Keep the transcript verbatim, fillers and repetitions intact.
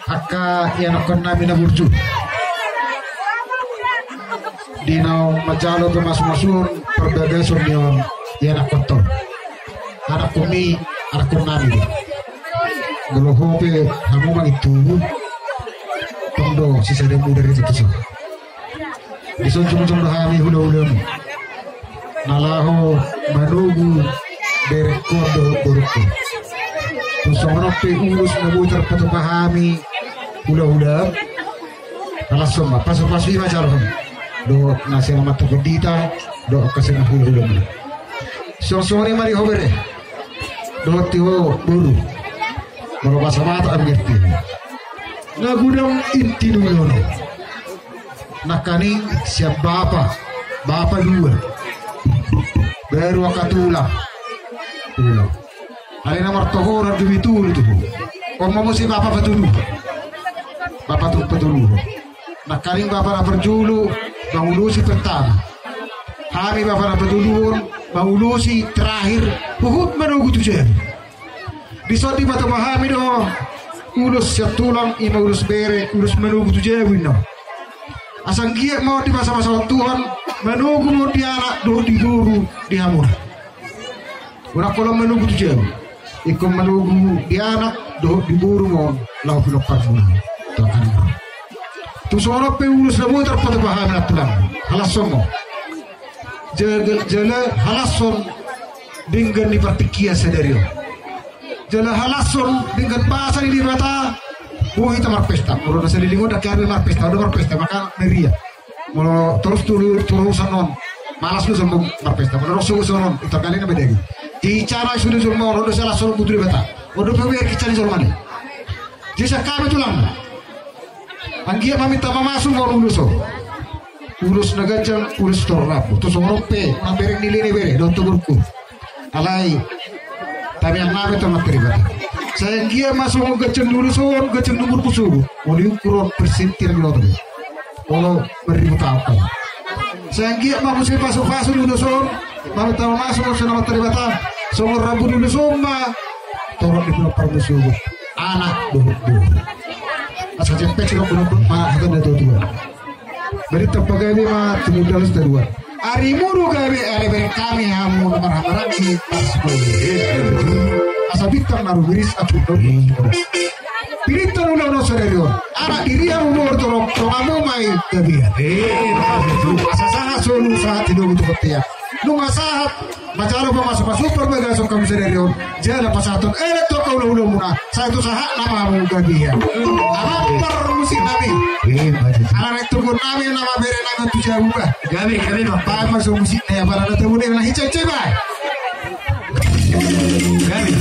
Angka ianakkon nami na burju, di naung manjalo pamasumasuon parbagason ni on, ianakkon to. Anakkon mi, anakkon nami do. Molo ho pe hamu mangintubu, tong do sisada mudar itu tuso. Dison jongjong do hami hulahulamu na laho manogu berengkon dohot borungkon. Tung songon on pe ulos na boi tarpatupa hami hulahulamu, na laos on ma pasupasu i ma jalo hami dohot na sian amanta pandita dohot angka sian hulahulamu. Songon i ma di ho bere dohot di ho boru. Molo basa Batak ami ngerti. Na godang inti ni ulaon on nangkaning sian bapa, bapa dua, baru angka tulang. Tulang. Alai na martohonan do i tutu. On ma muse bapa patolu. Bapa tu patolu. Nangkaning bapa na parjolo mangulosi pertama. Hami bapa na patolu on mangulosi terakhir, huhut manogu tu jabu. Dison dipatupa hami do ulos sian tulang, i ma ulos bere, ulos manogu tu jabu ninna. Asa anggiat ma on dipasamasahon Tuhan, manogu ma on di anak dohot di boru di hamuna. Unang holan manogu tu jabu, ingkon manogu di anak dohot di boru ma on laho pinomparmuna. Tung songon on pe ulos na boi tarpatupa hami na tulang, halashon ma on. Jala, jala halashon denggan ni partingkian sadari on. Jala halashon denggan basa ni Debata. Boi hita marpesta. Molo na saleleng on ndang hea be marpesta, ndang marpesta, maka meriah. Molo torus tu, tu urusan on, malas do jolma marpesta. Molo ro songon on, itor kali na bedagi. Di cara sudah jolma on, on do salah songon butuh Debata. On do pe berki cari jolma ni. Jadi sahami tulang. Anggiat ma minta mamasu ma on ulos on. Ulos na ganjang, ulos torop. Tung songon on pe, na bereng ni lini bere, dohot tu borungku. Alai, tapi yang nami tu materi bata. Sai anggiat ma songon ganjang ni ulos on, ganjang ni umurku suhut. Molo diukur on persentir ni loto. Molo marribu taon. Sai anggiat ma muse pasupasu ni ulos on, molo tama masuk ulos na materi bata. Songon rambu ni ulos on ma. Torop ni pinomparmu suhut. Anak dohot boru. Asa jempek sirok boru ma hata na tuatua. Berita pagabe ma tumundalhon sitadoan. Ari muru gabe, ari bereng hami hamu na marhahamaranggi. Asa bintang na rumiris atur do. Pinta ulaon sadari on. Anak diri hamu boru torop, tongamu ma i gabe. Asa sahat solu, sahat hidongi tu bontean. Nunga sahat manjalo pamasumasuon parbagason hamu sadari on. Jala pasahathon elek tu angka ulaulaomuna. Sai tu sahat nama hamu gabe. Amang parmusik nami. Ala na ituhon nami nama bere nami tu jabu ba. Gabe, gabe ma. Baen ma so musik na ya, bala na tabu na hicai-cai ba. Gabe.